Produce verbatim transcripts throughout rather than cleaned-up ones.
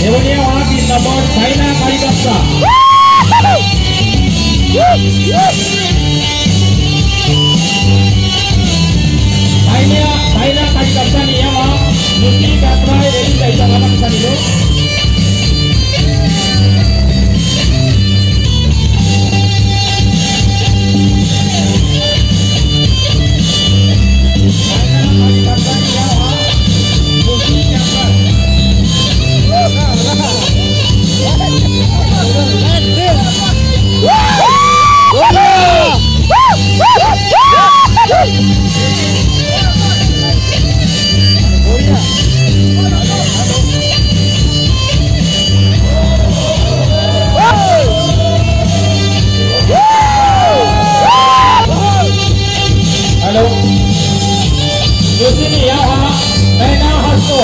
Eboniya waha tin nombor, China Karikapsa. China, China Karikapsa ni yaoha, Lucy Kasrai, Reli Kaisa, Lama Kisani lo. Hello. Lucy ni yaoha, Naina Hasto.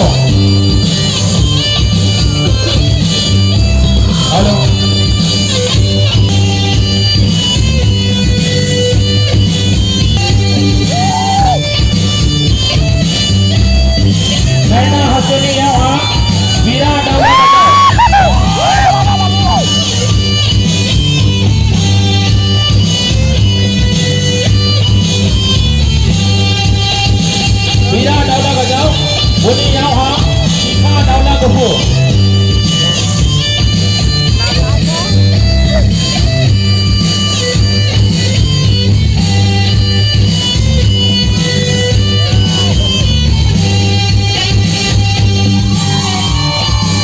Hello. Naina Hasto ni yaoha, Bira Daula. Bira Daula Gajao, boni yaoha, Sikha Daula Guphu.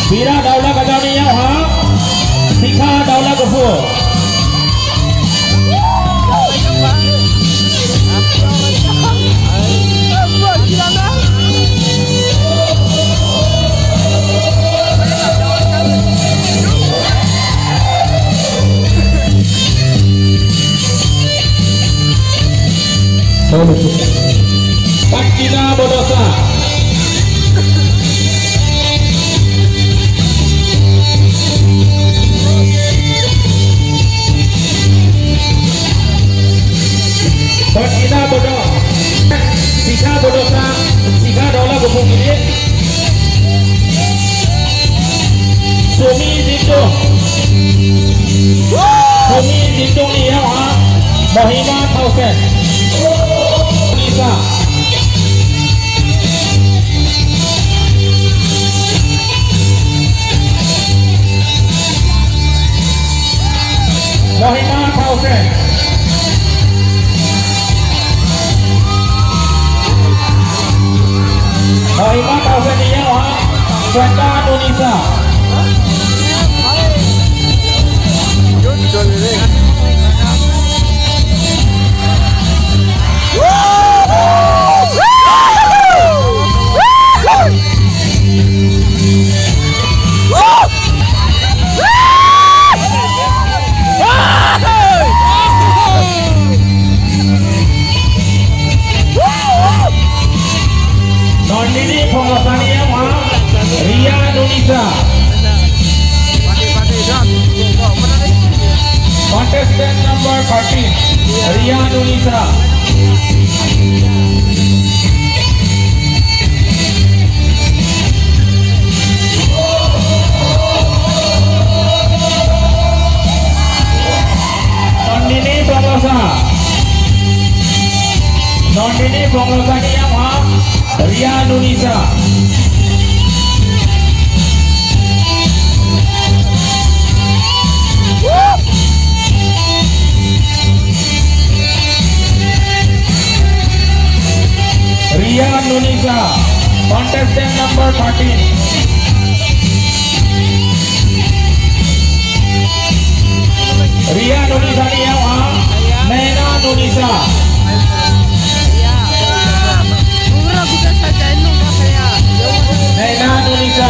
Bira Daula Gajao ni yaoha, Sikha Daula Guphu. Patkina Bodosa. Patkina Bodo-, Sikha Bodosa, Sikha Daula Guphu giri. Sumi Jingtung. Sumi Jingtung ni yaoha, Mohima Thaosen. Nisa. Mohima Thaosen. Mohima Thaosen ni yaoha, Sweta Nunisa. Nandini Phonglosa ni yaoha, Ria Nunisa. Contestant number thirteen, Ria Nunisa. Nandini Phonglosa. Nandini Phonglosa ni yaoha, Ria Nunisa. Ria Nunisa, contestant number thirteen. Ria Nunisa ni yaoha, Naina Nunisa. Naina Nunisa.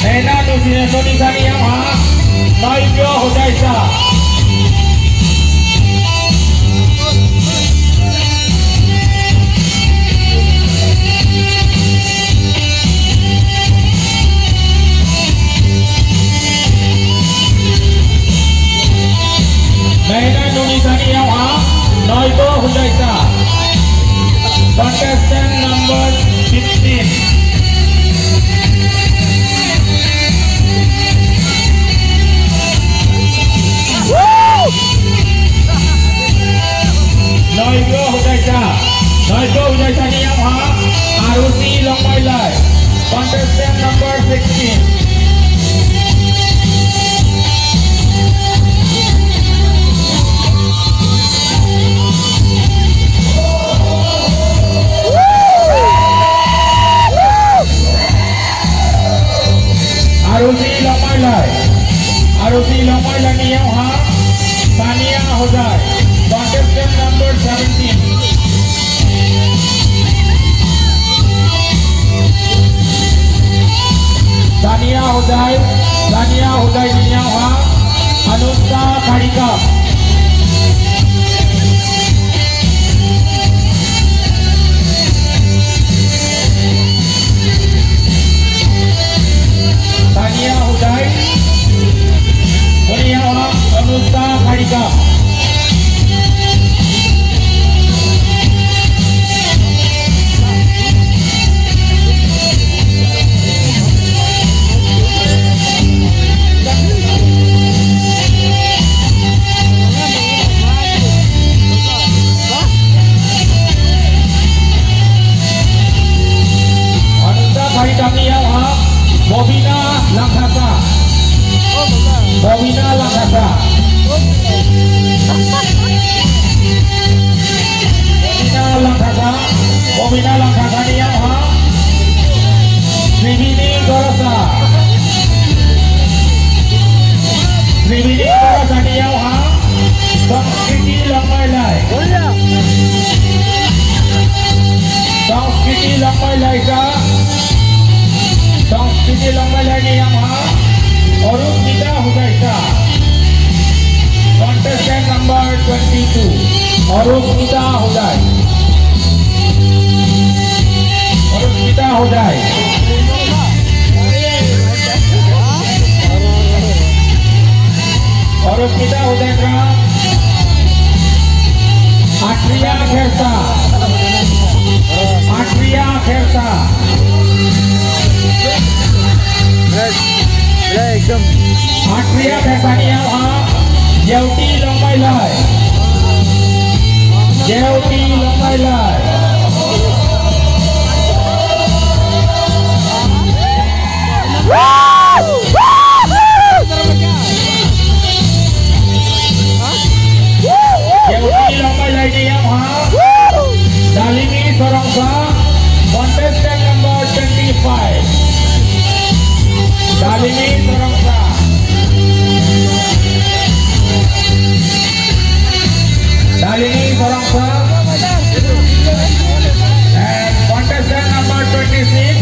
Naina Nunisa, Nunisa ni yaoha, Naipyo Hojaisa. Naina nuni sani yaoha, Noibo Hojaisa. Contestant number fifteen. Noibo Hojaisa. Noibo Hojaisa ni yaoha, Arusi Longmailai. Contestant number sixteen. Arusi Longmailai. Arusi Longmailai ni yaoha, Sania Hojai. Contestant number seventeen. Sania Hojai, Sania Hojai ni yaoha, Anusta Karikap. Sania Hojai, boni yaoha, Anusta Karikap. Anusta Karikap ni yaoha, Bobina Langthasa. Bobina Langthasa. Bobina Langthasa. Bobina Langthasa ni yaoha, Sribini Gorasa. Sribini Gorasa ni yaoha, Sanskriti Longmailai. Sanskriti Longmailai sa. Sanskriti Longmailai ni yaoha, Arupmita Hojaisa. Contestant number twenty-two, Arupmita Hojai. Arupmita Hojai. Arupmita Hojai khrip. Atriya Khersa. Atriya Khersa. Atriya Khersa ni yaoha, Jeuti Longmailai. Jeuti Longmailai. Jeuti Longmailai ni yaoha, Dalimi Sorongsa, contestant number twenty-five. Dalimi Sorongsa. Dalimi Sorongsa. And contestant number twenty-six,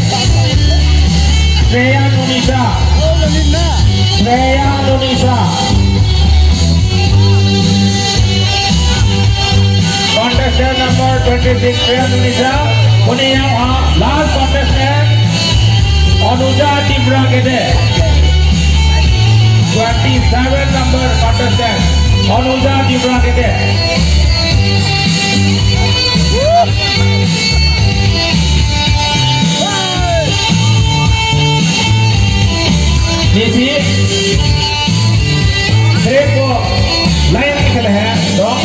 Shreya Nunisa. Shreya Nunisa. Contestant number twenty-six, Shreya Nunisa. Boni yaoha, last contestant, Anuja Dibragede. Twenty-seven number contestant, Anuja Dibragede. Nisi, trip ko line khe le hai, dong.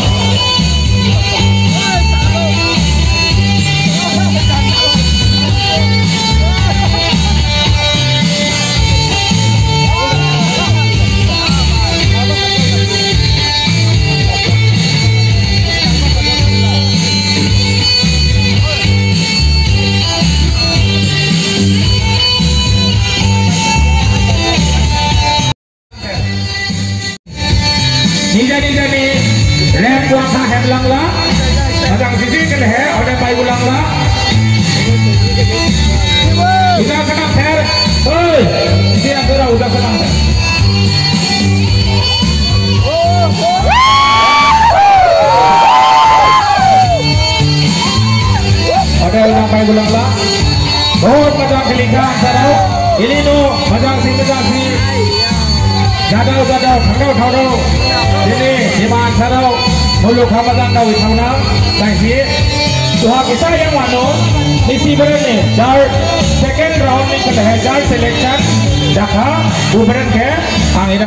Nija nija ni rem kuang kha hem langla. Majang sisi kele he, ode pai ulang la. Uda kena pher. Oi, sisi asura uda kena pher. Ode ulang pai ulang la. Bahut majang kelika sarau. Ilino majang si majang si. Jadao jadao, thangdao thaodao. Dini Dima Hasao muluk ha majang daohi thaona. Nanghi duha kisa yang wano. Nisi berani jar second round ni kene he jar selection. Jakha bubren khe ang ida.